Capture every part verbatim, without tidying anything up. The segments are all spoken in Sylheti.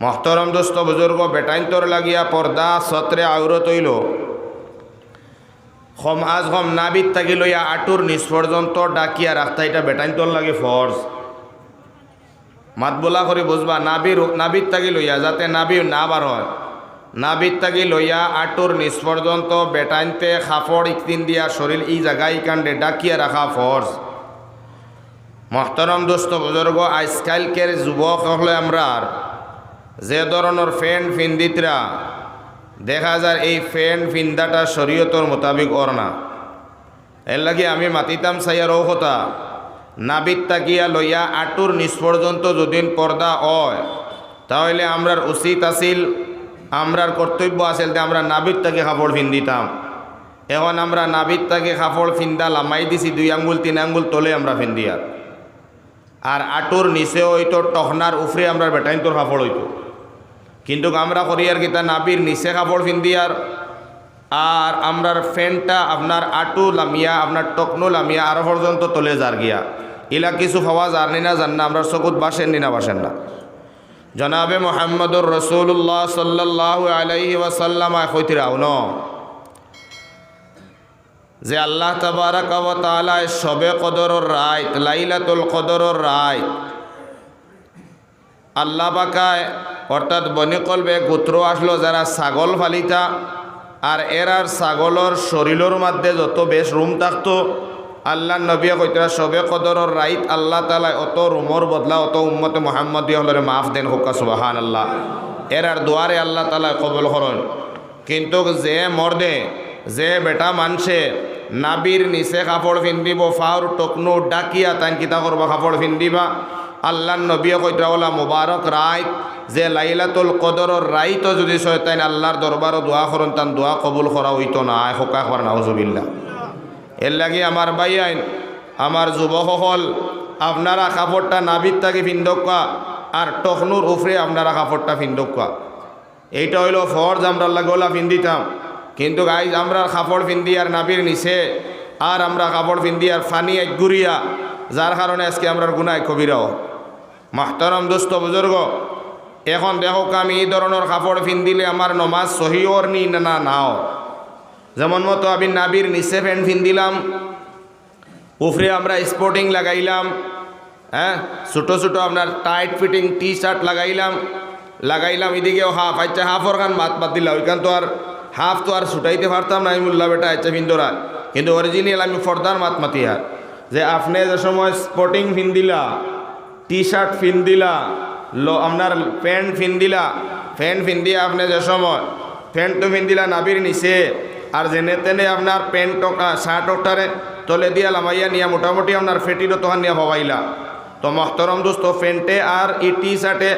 মহতরম দোস্ত বুজুর্গ, বেটাইন্তর লাগিয়া পর্দা সতরে আওরত অইলো কম আজ কম নাভিত থাকি লইয়া আটুর নিচ পর্যন্ত ডাকিয়া রাখতা, ইটা বেটাইন্তর লাগি ফরজ। মাতবলা করি বুজবা, নাভির, নাভিত থাকি লইয়া, যাতে নাভি না বার অয়, নাভিত থাকি লইয়া আটুর নিচ পর্যন্ত বেটাইন্তে কাপড় ইকদিন দিয়া শরীর ই জাগা ইকানরে ডাকিয়া রাখা ফরজ। মহতরম দোস্ত বুজুর্গ, আইজকাইলকের যুবক অকলে আমরার যে ধরনর প্যান্ট ফিন্দিতরা, দেখা যার এই প্যান্ট ফিন্দাটা শরীয়তর মোতাবিক অর না। এরলাগি আমি মাতিতাম চাইয়ার অউ কথা, নাভিত থাকিয়া লইয়া আটুর নিচ পর্যন্ত যদিন পর্দা অয়, তা অইলে আমরার উচিত আছিল, আমরার কর্তব্য আছিল যে আমরা নাভিত থাকি কাপড় ফিন্দিতাম। এখন আমরা নাভিত থাকি কাপড় ফিন্দা লামাই দিছি, দুই আঙ্গুল তিন আঙ্গুল তলে আমরা ফিন্দিয়ার। আর আটুর নিচে অইতো, টকনার উফরে আমরার বেটাইন্তর কাপড় অইতো। কিন্তুক আমরা করিয়ার কিতা, নাভির নিচে কাপড় ফিন্দিয়ার, আর আমরার প্যান্টটা আপনার আটু লামিয়া, আপনার টকনু লামিয়া আরো পর্যন্ত তলে যার গিয়া। ইলা কিছু পাওয়া যার নি না যার না, আমরার চকুত বাসের নি না বাসের না। জনাবে মুহাম্মদুর রাসূলুল্লাহ সাল্লাল্লাহু আলাইহি ওয়াসাল্লাম আয় কইতরা হুনো যে আল্লাহ তাবারাকা ওয়া তাআলায় শবে কদরর রাইত, লাইলাতুল কদরর রাইত, আল্লাহ পাকায় অর্থাৎ বনি কলবে গোত্র আসলো যারা ছাগল ফালিতা, আর এরার ছাগলর শরীলর মধ্যে যত বেশ রুম থাকতো, আল্লাহর নবিয়ে কইতরা শবে কদরর রাইত আল্লাহ তাআলায় অত রুমর বদলা অত উম্মতে মুহাম্মদী অকলরে মাফ দেন, কউক্কা সুবহানাল্লাহ। এরার দোয়ারে আল্লাহ তাআলায় কবুল করইন। কিন্তুক যে মর্দে, যে বেটা মানষে নাভির নিচে কাপড় ফিন্দিবো, ফাওর টকনু ডাকিয়া তাইন কিতা করবা, কাপড় ফিন্দিবা। আল্লাহর নবিয়ে কইতরা অলা মুবারক রাইত, যে লাইলাতুল কদরর রাইতো যুদি শয়তাইন আল্লাহর দরবারো দোয়া করইন, তান দোয়া কবুল করা অইতো নায়, কউক্কা একবার নাউজুবিল্লাহ। এরলাগি আমার ভাইয়াইন, আমার যুবক অকল, আপনারা কাপড়টা নাভিত থাকি ফিন্দউক্কা, আর টকনুর উফরে আপনারা কাপড়টা ফিন্দউক্কা। এইটা অইলো ফরজ, আমরার লাগি অলা ফিন্দিতাম। কিন্তুক আইজ আমরার কাপড় ফিন্দিয়ার নাভির নিচে, আর আমরা কাপড় ফিন্দিয়ার ফানি আইগুরিয়া, যার কারণে আজকে আমরার গুনায় কবিরা অয়। মহতরম দোস্ত বুজুর্গ, এখন দেখউক্কা আমি ই ধরনর কাপড় ফিন্দিলে আমার নমাজ সহি অর নি না, না, না অর। যেমন মতো আমি নাভির নিচে প্যান্ট ফিন্দিলাম, উফরে আমরা স্পোর্টিং লাগাইলাম, হ্যাঁ, ছোট ছোট আপনার টাইট ফিটিং টি শার্ট লাগাইলাম, লাগাইলাম ইদিকেও হাফ। আচ্ছা, হাফর খান মাত মাতিলা, অউখান তো আর হাফ তো আর ছুটাইতে পারতাম না আমি মুল্লা বেটা, আচ্ছা ফিন্দরা। কিন্তুক অরিজিনাল আমি ফর্দার মাত মাতিয়ার, যে আপনে যে সময় স্পোর্টিং ফিন্দিলা, টি শার্ট ফিন্দিলা, ল-, আপনার প্যান্ট ফিন্দিলা, প্যান্ট ফিন্দিয়া আপনে যে সময় প্যান্ট তো ফিন্দিলা নাভির নিচে, আর যেনে তেনে আপনার প্যান্ট টকা, শার্ট ওটারে তলে দিয়া লামাইয়া নিয়া মোটামুটি আপনার ফেটির অতখান নিয়া ফাবাইলা। তো মহতরম দোস্ত, প্যান্টে আর ই টি শার্টে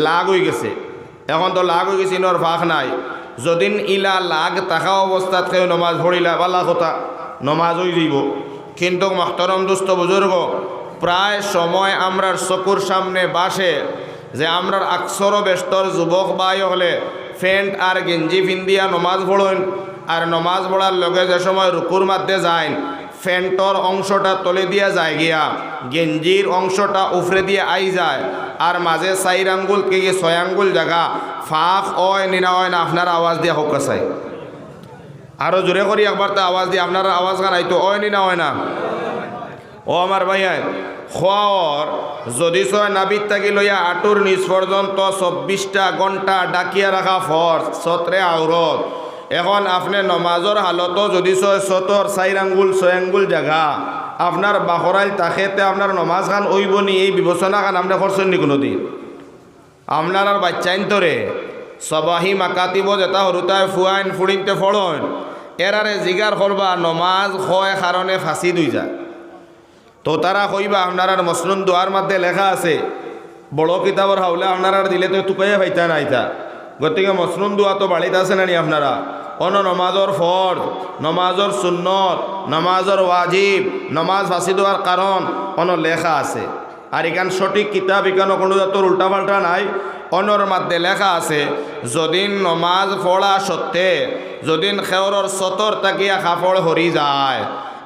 লাগ অইগেছে। এখন তো লাগ অইগেছে, ইনোর ফাঁক নাই। যদিন ইলা লাগ থাকা অবস্থাত কেউ নমাজ পড়িলা, বালা কথা, নমাজ অইযিবো। কিন্তুক মহতরম দোস্ত বুজুর্গ, প্রায় সময় আমরার চকুর সামনে বাসে যে আমরার আকসরো বেশতর যুবক ভাই অকলে প্যান্ট আর গেঞ্জি ফিন্দিয়া নমাজ পড়ইন, আর নমাজ পড়ার লগে যে সময় রুকুর মধ্যে যাইন, প্যান্টর অংশটা তলে দিয়া যায় গিয়া, গেঞ্জির অংশটা উফরে দিয়া আই যায়, আর মাঝে চাইর আঙ্গুল কি ছয় আঙ্গুল জাগা ফাঁক অয় নি না অয় না, আপনারা আওয়াজ দিয়া কউক্কা চাই। আরো জোরে করি একবার তা আওয়াজ দিয়া, আপনারা আওয়াজ খান আইতো, অয় নি না অয় না? ও আমার ভাইয়াইন, কওয়া অর, যুদি ছয় নাভিত থাকি লইয়া আটুর নিচ পর্যন্ত চব্বিশটা ঘন্টা ডাকিয়া রাখা ফরজ, সতরে আওরত। এখন আপনে নমাজর হালতো যুদি ছয় সতর চাইর আঙ্গুল, ছয় আঙ্গুল জাগা আপনার বাখরাইল থাকে, তে আপনার নমাজ খান অইবো নি, এই বিবেচনা খান আপনে করছইন নি কুনুদিন? আপনারার বাইচ্চাইন্তরে সবাহি মাকাতিবো যেতা হুরুতায় ফুয়াইন ফুড়িন্তে ফড়ইন, এরারে জিগার করবা নমাজ কয় কারণে ফাসিদ অইযায়। তো তারা কইবা, আপনারার মসনুন দোয়ার মধ্যে লেখা আছে, বড় কিতাবর হাওলা আপনারার দিলে তো তুকাইয়া পাইতা না ইতা। গতিকে মসনুন দোয়া তো বাড়িত আছে না নি আপনারা? অনো নমাজর ফরজ, নমাজর সুন্নত, নমাজর ওয়াজিব, নমাজ ফাসিদ অওয়ার কারণ অনো লেখা আছে। আর ইখান সঠিক কিতাব, ইখানো কুনু জাতর উল্টাপাল্টা নাই। অনর মধ্যে লেখা আছে, যদিন নমাজ পড়া সত্ত্বে যদিন কেউরর সতর থাকিয়া কাপড় হরি যায়,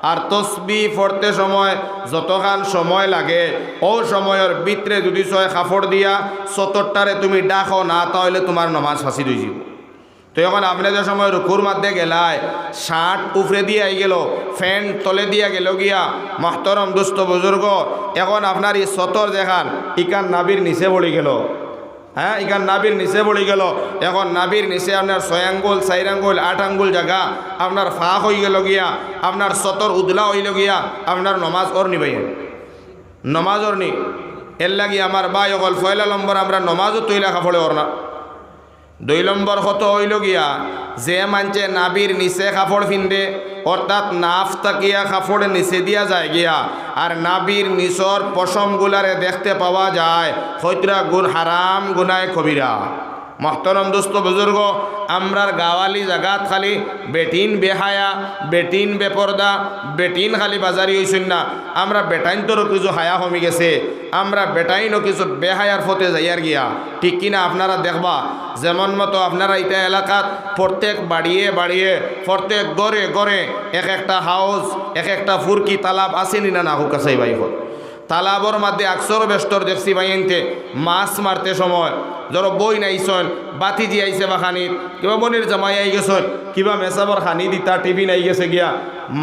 আর তসবি পড়তে সময় যতখান সময় লাগে, অউ সময়র ভিতরে যুদি ছয় কাপড় দিয়া সতরটারে তুমি ঢাকো না, তা অইলে তুমার নমাজ ফাসিদ অইযিবো। তো এখন আপনে যে সময় রুকুর মাঝে গেলায়, শার্ট উপরে দিয়া আইগেলো, প্যান্ট তলে দিয়া গেলো গিয়া, মহতরম দুস্ত বুজুর্গ, এখন আপনার ই সতর যেখান, ইখান নাভির নিচে পড়িগেলো। হ্যাঁ, ইখান নাভির নিচে পড়িগেলো। এখন নাভির নিচে আপনার ছয় আঙ্গুল, চাইর আঙ্গুল, আট আঙ্গুল জাগা আপনার ফাঁক অইগেলো গিয়া, আপনার সতর উদলা অইলো গিয়া, আপনার নমাজ অরনি ভাই? নমাজ অরনি। এরলাগি আমার ভাই অকল, পয়লা নম্বর আমরা নমাজও তো ইলা কাপড়ে অর না। দুই নম্বর কথা অইলো গিয়া, যে মানষে নাভির নিচে কাপড় ফিন্দে, অর্থাৎ নাভ থাকিয়া কাপড় নিচে দিয়া যায় গিয়া, আর নাভির নিচর পশমগুলারে দেখতে পাওয়া যায়, কইতরা গুন-, হারাম গুনায় কবিরা। মহতরম দুস্ত বুজুর্গ, আমরার গাওয়ালি জাগাত খালি বেটিন বেহায়া, বেটিন বেপর্দা, বেটিন খালি বাজারি অইছইন না, আমরা বেটাইন্তরও কিছু হায়া কমি গেছে, আমরা বেটাইনও কিছু বেহায়ার পথে যাইয়ার গিয়া। ঠিক কিনা? আপনারা দেখবা, যেমন মতো আপনারা ইতা এলাকাত প্রত্যেক বাড়িয়ে বাড়িয়ে, প্রত্যেক ঘরে ঘরে এক একটা হাউজ, এক একটা ফুরকি তালাব আছে নি না, না হোক আছে ভাই হোক। তালাবর মাঝে আকসর বেস্তর দেখছি ভাইয়াইন্তে মাছ মারতে সময়, ধরো বইন আইছইন, বাতিজি আইছে বা খানিত, কিবা বইনর জামাই আইগেছইন, কিবা মেসাবর খানি দিতা টিফিন আইগেছে গিয়া,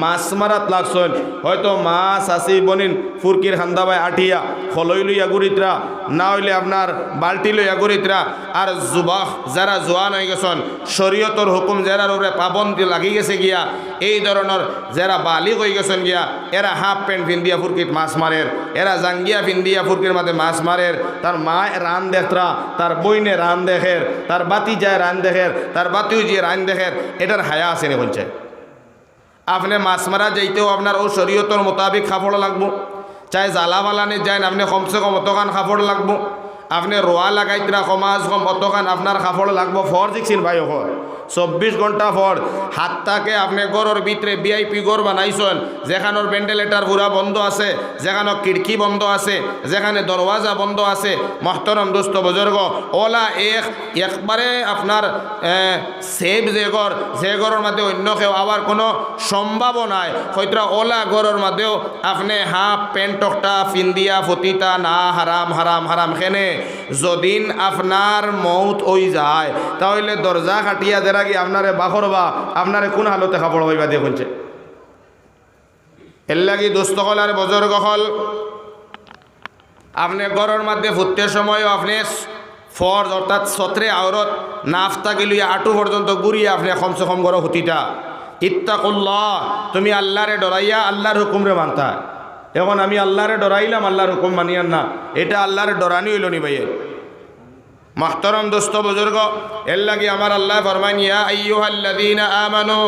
মাছ মারাত লাগছইন। হয়তো মাছ আছে বইনর ফুরকির খান্দা বায় আটিয়া, খলই লইয়া ঘুরিতরা, না অইলে আপনার বালটি লইয়া ঘুরিতরা। আর যুবক যারা জোয়ান অইগেছইন, শরীয়তর হুকুম যেরার উপরে পাবন্দি লাগি গেছে গিয়া, এই ধরনর যেরা বালিগ অইগেছইন গিয়া, এরা হাফ প্যান্ট ফিন্দিয়া ফুরকিত মাছ মারের, এরা জাঙ্গিয়া ফিন্দিয়া ফুরকির মাঝে মাছ মারের, তার মায় রান দেখরা, তার বইনে রান দেখের, তার বাতিজায় রান দেখের, তার বাতিউজিয়ে রান দেখের, এটার হায়া আছে নি কইছে? আপনে মাছ মারা যাইতেও আপনার অউ শরীয়তর মোতাবিক কাপড় লাগবো। চাই জালা ফালানি যাইন, আপনে কমসে কম অতখান কাপড় লাগবো। আপনে রোয়া লাগাইতরা কমাজ কম অতখান আপনার কাপড় লাগবো। ফরজ ইকছিন ভাই অকল, চব্বিশ ঘন্টা ফরজ। হাত্তাকে আপনে ঘরর ভিতরে ভিআইপি ঘর বানাইছইন, যেখানোর ভেন্টিলেটর পুরা বন্ধ আছে, যেখানো খিড়কি বন্ধ আছে, যেখানে দরওয়াজা বন্ধ আছে, মহতরম দুস্ত বুজুর্গ, অলা এক একবারে আপনার, এ, সেফ যে ঘর, যে ঘরর মাঝে অইন্য কেউ আওয়ার কুনু সম্ভাবনা নাই। কইতরা অলা ঘরর মাঝেও আপনে হাফ প্যান্ট টকটা ফিন্দিয়া ফতিতা না, হারাম, হারাম, হারাম। কেনে? যদিন আপনার মউত অইযায়, তা অইলে দরজা কাটিয়া দেরাগি আপনারে বাখরবা, আপনারে কুন হালতে কাপড় অইবা দেখুনছে। এরলাগি দুস্ত অকল আর বুজুর্গ অকল, আপনে ঘরর মাঝে ফুততে সময়ও আপনে ফরজ অর্থাৎ সতরে আওরত নাফ থাকি লইয়া আটু পর্যন্ত ঘুরিয়া আপনে কমসে কম ঘরো হুতিতা। ইত্তাকুল্লাহ, তুমি আল্লারে ডরাইয়া আল্লার হুকুমরে মানতা। এখন আমি আল্লারে ডরাইলাম, আল্লার হুকুম মানিয়ার না, এটা আল্লারে ডরানি অইলো নি ভাইয়ে? মহতরম দুস্ত বুজুর্গ, এরলাগি আমার আল্লায় ফরমাইন, ইয়া আইয়ুহাল্লাযীনা আমানু,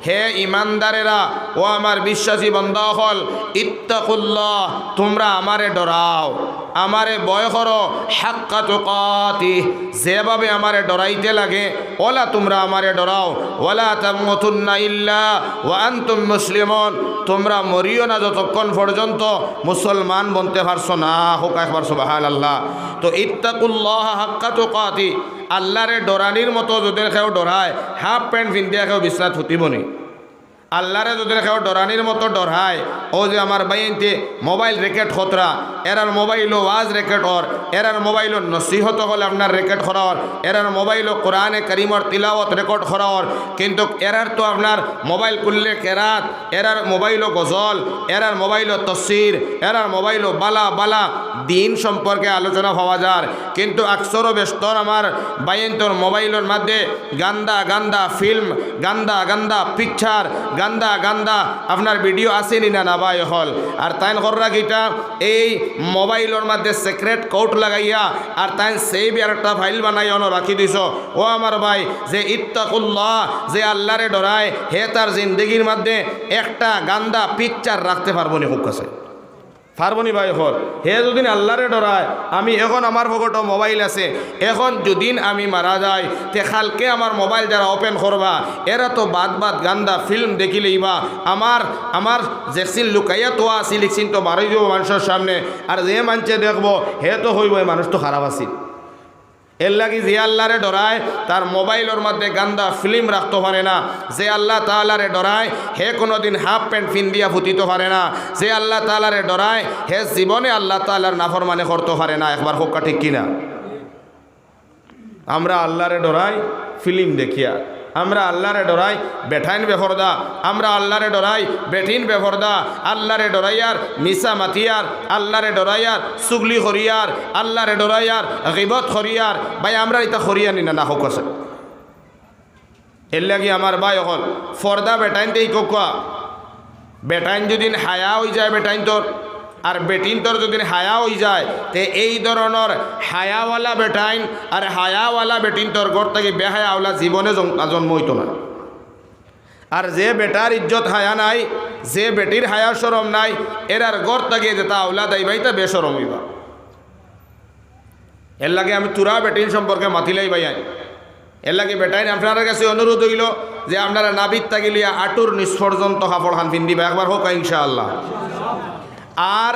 হে ইমানদারেরা, ও আমার বিশ্বাসী বান্দা অকল, ইত্তাকুল্লাহ, তুমরা আমারে ডরাও, আমারে ভয় করো, হাক্কা তুকাতিহ, যেভাবে আমারে ডরাইতে লাগে, অলা তুমরা আমারে ডরাও, ওয়ালা তামুতুন্না ইল্লা ওয়া আনতুম মুসলিমুন, তুমরা মরিও না যতক্ষণ পর্যন্ত মুসলমান বনতে পারছো না। হোক একবার সুবহানাল্লাহ। তো ইত্তাকুল্লাহ হাক্কা তুকাতিহ, আল্লারে ডরানির মতো যুদি কেউ ডরায়, হাফ প্যান্ট ফিন্দিয়া কেউ বিছনাত হুতিবো নি? আল্লারে যুদি কেউ ডরানির মতো ডরায়, অউ যে আমার ভাইয়াইন্তে মোবাইল রেকর্ড করতরা, এরার মোবাইলো ওয়াজ রেকর্ড অর, এরার মোবাইলো নসিহত অকল আপনার রেকর্ড করা অর, এরার মোবাইলো কোরআনে করিমর তিলাওয়াত রেকর্ড করা অর, কিন্তু এরার তো আপনার মোবাইল খুললে কেরাত, এরার মোবাইলো গজল, এরার মোবাইলো তফসির, এরার মোবাইলো বালা বালা দিন সম্পর্কে আলোচনা পাওয়া যার। কিন্তু আকসর ও বেশতর আমার ভাইয়াইন্তর মোবাইলর মাঝে গান্দা গান্দা ফিল্ম, গান্দা গান্দা পিকচার, গান্দা গান্দা আপনার ভিডিও আছে নি না, না ভাই অকল? আর তাইন কররা কিতা, এই মোবাইলর মাঝে সিক্রেট কোড লাগাইয়া আর তাইন সেভ আর একটা ফাইল বানাইয়া অনো রাখি দিছো। ও আমার ভাই, যে ইত্তাকুল্লাহ, যে আল্লারে ডরায়, হে তার জিন্দেগির মাঝে একটা গান্দা পিকচার রাখতে পারবো নি? হোক আছে পারবো নি ভাই অকল? হে যুদিন আল্লারে ডরায়, আমি এখন আমার পকেটো মোবাইল আছে, এখন যুদিন আমি মারা যাই, তে কালকে আমার মোবাইল যারা ওপেন করবা, এরা তো বাদ বাদ গান্দা ফিল্ম দেখিলেইবা। আমার, আমার যেকছিন লুকাইয়া থোয়া আছিল, ইকছিন তো বারই যাইবো মানষর সামনে, আর যে মানষে দেখবো, হে তো কইবো, "এই মানুষ তো খারাপ আছিল।" এর লাগি যে আল্লারে ডরায়, তার মোবাইলর মধ্যে গান্দা ফিল্ম রাখতো পারে না। যে আল্লাহ তাআলারে ডরায়, হে কোনোদিন হাফ প্যান্ট ফিন্দিয়া ফুতিতো পারে না। যে আল্লাহ তাআলারে ডরায়, হে জীবনে আল্লাহ তাআলার নাফরমানি করতো পারে না। একবার কউক্কা ঠিক কিনা? আমরা আল্লারে ডরাই ফিল্ম দেখিয়া, আমরা আল্লারে ডরাই বেটাইন বেফর্দা, আমরা আল্লারে ডরাই বেটিন বেফর্দা। আল্লারে ডরাইয়ার মিছা মাতিয়ার, আল্লারে ডরাইয়ার চুগলি করিয়ার, আল্লারে ডরাইয়ার গিবত করিয়ার। ভাই, আমরা ইতা করিয়ার নি না, না কউক্কা চাই। এর লাগি আমার ভাই অকল, ফর্দা বেটাইনতে ইকউক্কা। বেটাইন যুদি হায়া অইযায় বেটাইনতর, আর বেটিনতর যুদি হায়া অইযায়, তে এই ধরনর হায়াওয়ালা বেটাইন আর হায়াওয়ালা বেটিনতর ঘর থাকি বেহায়া অলা জীবনে জন-, জন্ম অইতো না। আর যে বেটার ইজ্জত হায়া নাই, যে বেটির হায়া শরম নাই, এরার ঘর থাকি যেতা আওলাদ আইবা, ইতা বেশরম অইবা। এর লাগি আমি থুড়া বেটিন সম্পর্কে মাতিলাই ভাইয়াইন। এর লাগি বেটাইন আপনারার গেছে অনুরোধ অইলো যে আপনারা নাভিত থাকি লইয়া আটুর নিচ পর্যন্ত কাপড় খান ফিন্দিবা, একবার কউক্কা ইনশাআল্লাহ। আর,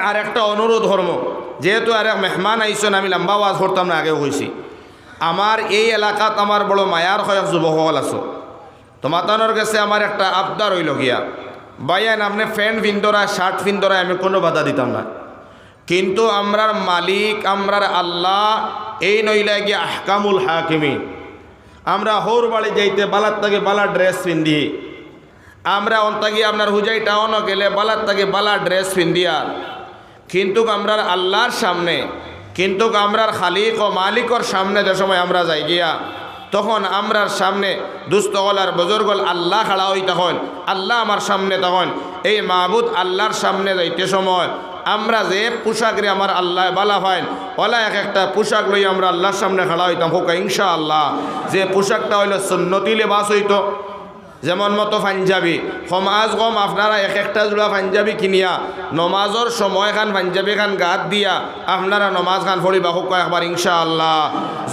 আর একটা অনুরোধ করমু, যেহেতু আরেক মেহমান আইছইন, আমি লম্বা ওয়াজ করতাম না, আগেও কইছি, আমার এই এলাকাত আমার বড় মায়ার কয়েক যুবক অকল আছো, তো মাতানোর গেছে আমার একটা আবদার অইলো গিয়া, ভাইয়াইন, আপনে প্যান্ট ফিন্দরা, শার্ট ফিন্দরা, আমি কোনো বাধা দিতাম না, কিন্তু আমরার মালিক, আমরার আল্লাহ, এইন অইলা গিয়া আহকামুল হাকিমিন। আমরা হউর বাড়ি যাইতে বালার থাকি বালা ড্রেস ফিন্দি, আমরা অন থাকি আপনার হুজাই টাউনো গেলে বালার থাকি বালা ড্রেস ফিন্দিয়ার, কিন্তুক আমরার আল্লার সামনে, কিন্তুক আমরার খালিক ও মালিকর সামনে যে সময় আমরা যাই গিয়া, তখন আমরার সামনে দুস্ত অকল আর বুজুর্গ অকল আল্লা খাড়া অই থাকইন, আল্লা আমার সামনে থাকইন। এই মাবুদ আল্লার সামনে যাইতে সময় আমরা যে পোশাকরে আমার আল্লায় বালা পাইন, অলা এক একটা পোশাক লই আমরা আল্লার সামনে খাড়া অইতাম, কউক্কা ইনশাআল্লাহ। যে পোশাকটা অইলো সুন্নতি লেবাস অইতো, যেমন মতো পাঞ্জাবি, কম আজ কম আপনারা এক একটা জোড়া পাঞ্জাবি কিনিয়া নমাজর সময় খান পাঞ্জাবি খান গাত দিয়া আপনারা নমাজ খান পড়িবা, কউক্কা একবার ইনশাআল্লাহ।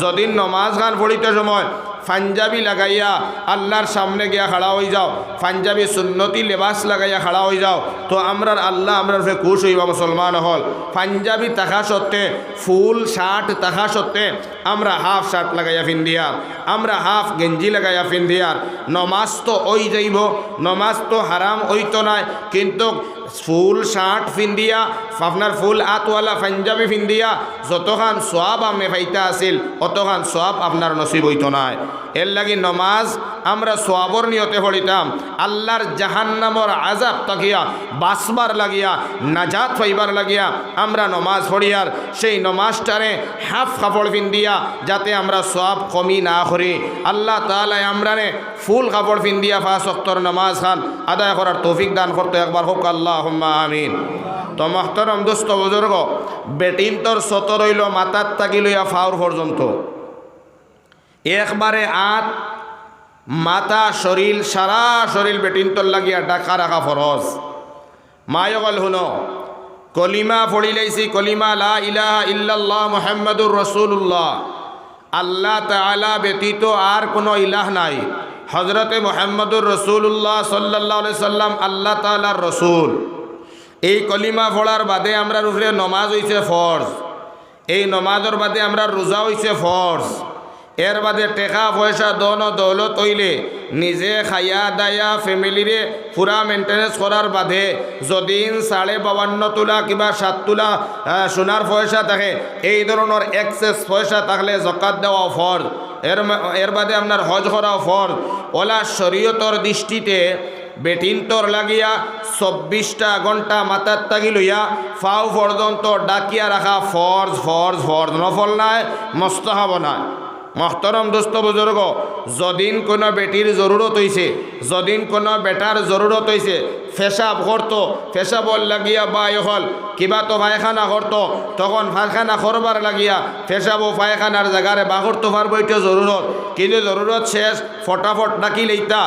যুদি নমাজ খান পড়িতে সময় পাঞ্জাবি লাগাইয়া আল্লার সামনে গিয়া খাড়া অই যাও, পাঞ্জাবি সুন্নতি লেবাস লাগাইয়া খাড়া অই যাও, তো আমরার আল্লা আমরার উপরে খুশ অইবা। মুসলমান অকল, পাঞ্জাবি থাকা সত্ত্বে, ফুল শার্ট থাকা সত্ত্বে, আমরা হাফ শার্ট লাগাইয়া ফিন্দিয়ার, আমরা হাফ গেঞ্জি লাগাইয়া ফিন্দিয়ার, নমাজ তো অই যাইবো, নমাজ তো হারাম অইতো নায়, কিন্তুক ফুল শার্ট ফিন্দিয়া, আপনার ফুল আতওয়ালা পাঞ্জাবি ফিন্দিয়া যতখান সওয়াব আপনে পাইতা আছিল, অতখান সওয়াব আপনার নসিব অইতো নায়। এর লাগি নমাজ আমরা সওয়াবর নিয়তে পড়িতাম, আল্লার জাহান্নামর আযাব থাকিয়া বাঁচবার লাগিয়া, নাজাত পাইবার লাগিয়া আমরা নমাজ পড়িয়ার। সেই নমাজটারে হাফ কাপড় ফিন্দিয়া যাতে আমরা সওয়াব কমি না করি। আল্লা তাআলায় আমরারে ফুল কাপড় ফিন্দিয়া পাঁচ ওয়াক্তর নমাজ খান আদায় করার তৌফিক দান করতো। একবার কউক্কা আল্লাহুম্মা আমিন। তো মহতরম দুস্ত বুজুর্গ, বেটিন্তর সতর অইলো মাথার থাকি লইয়া পাওর পর্যন্ত। একবারে আত, মাথা, শরীল, সারা শরীল বেটিন্তর লাগিয়া ঢাকা রাখা ফরজ। মাই অকল হুনো, কলিমা পড়িলাইছি, কলিমা লা ইলাহা ইল্লাল্লাহ মুহাম্মাদুর রাসূলুল্লাহ, আল্লা তাআলা ব্যতীত আর কোনো ইলাহ নাই। হযরতে মুহাম্মাদুর রাসূলুল্লাহ সাল্লাল্লাহু আলাইহি সাল্লাম আল্লা তাআলার রসুল। এই কলিমা পড়ার বাদে আমরার উপরে নমাজ অইছে ফরজ। এই নমাজর বাদে আমরার রোজা অইছে ফরজ। এর বাদে টেকা পয়সা ধন ও দৌলত অইলে নিজে খাইয়া দাইয়া ফ্যামিলিরে পুরা মেইনটেনেন্স করার বাদে যদিন সাড়ে বাউান্ন তুলা কিবা সাত তুলা, আহ, সোনার পয়সা থাকে, এই ধরনর এক্সেস পয়সা থাকলে জকাত দেওয়াও ফরজ। এর মা-, এর বাদে আপনার হজ করাও ফরজ। অলা শরীয়তর দৃষ্টিতে বেটিন্তর লাগিয়া চব্বিশটা ঘন্টা মাথার থাকি লইয়া পাও পর্যন্ত ঢাকিয়া রাখা ফরজ, ফরজ, ফরজ, নফল নায়, মুস্তাহাব নায়। মহতরম দুস্ত বুজুর্গ, যদিন কোনো বেটির জরুরত অইছে, যদিন কোনো বেটার জরুরত অইছে, পেশাব করতো, পেশাবর লাগিয়া বাই অকল কিবা তো পায়খানা করতো, তখন পায়খানা করবার লাগিয়া পেশাব ও পায়খানার জাগারে বার করতো পারবো, ইটা জরুরত। কিন্তু জরুরত শেষ, ফটাফট ঢাকি লইতা।